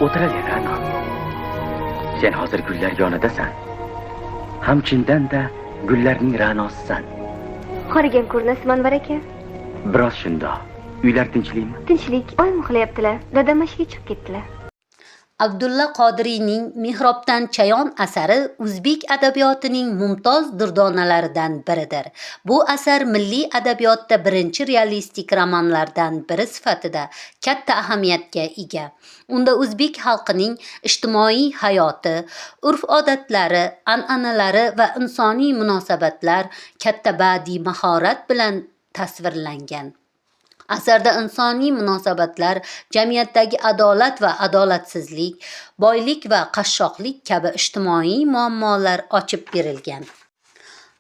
O'tiraver, Ra'no. Sen hozir gullar yonidasan. Ham chindan-da gullarning ra'nosisan. Qorigan ko'rinasiz, Anvar aka. Biroz shundoq. Uylar tinchlikmi? Tinchlik. Oyim uxlayaptilar. Dadam mashiga chiqib ketdilar. Abdulla Qodiriyning Mehrobdan chayon asari o'zbek adabiyotining mumtoz durdonalaridan biridir. Bu asar milliy adabiyotda birinchi realistik romanlardan biri sifatida katta ahamiyatga ega. Unda o'zbek xalqining ijtimoiy hayoti, urf-odatlari, an'analari va insoniy munosabatlar katta badiiy mahorat bilan tasvirlangan. Asarda insoniy munosabatlar, jamiyatdagi adolat va adolatsizlik, boylik va qashshoqlik kabi ijtimoiy muammolar ochib berilgan.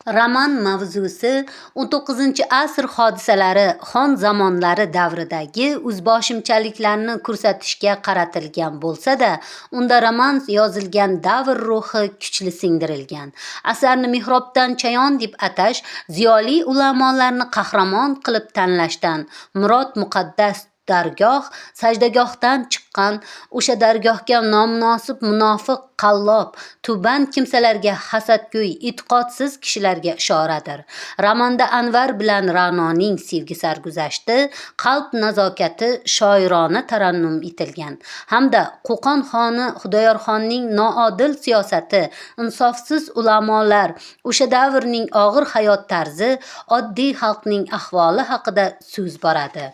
Roman mavzusi 19-asr hodisalari, xon zamonlari davridagi o'zboshimchaliklarni ko'rsatishga qaratilgan bo'lsa-da, unda roman yozilgan davr ruhi kuchli singdirilgan. Asarni Mehrobdan chayon deb atash ziyoli ulamolarni qahramon qilib tanlashdan murod muqaddas dargoh, sajdagohdan chiqqan, o'sha dargohga nomunosib munofiq, qallob, tuban kimsalarga, hasadgo'y, e'tiqodsiz kishilarga ishoradir. Romanda Anvar bilan Ra'noning sevgi sarguzashti, qalb nazokati shoirona tarannum etilgan hamda Qo'qon xoni Xudoyorxonning noodil siyosati, insofsiz ulamolar, o'sha davrning og'ir hayot tarzi, oddiy xalqning ahvoli haqida so'z boradi.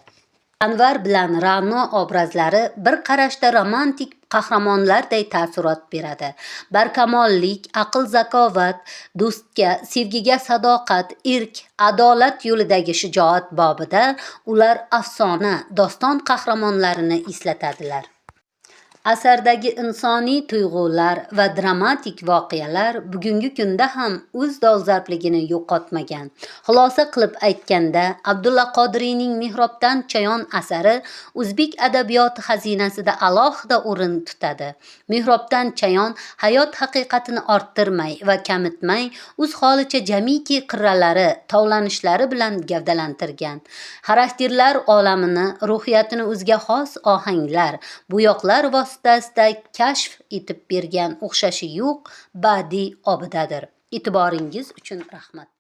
Anvar bilan Ra'no obrazlari bir qarashda romantik qahramonlarday taassurot beradi. Barkamollik, aql-zakovat, do'stga, sevgiga sadoqat, erk, adolat yo'lidagi shijoat bobida ular afsona, doston qahramonlarini eslatadilar. Asardagi insoniy tuyg'ular va dramatik voqealar bugungi kunda ham o'z dolzarbligini yo'qotmagan. Xulosa qilib aytganda, Abdulla Qodiriyning Mehrobdan chayon asari o'zbek adabiyoti xazinasida alohida o'rin tutadi. Mehrobdan chayon hayot haqiqatini orttirmay va kamitmay, o'z holicha jamiki qirralari, tovlanishlari bilan gavdalantirgan. Xarakterlar olamini, ruhiyatini o'ziga xos ohanglar, bo'yoqlar vositasida kashf etib bergan o'xshashi yo'q badiiy obidadir. E'tiboringiz uchun rahmat.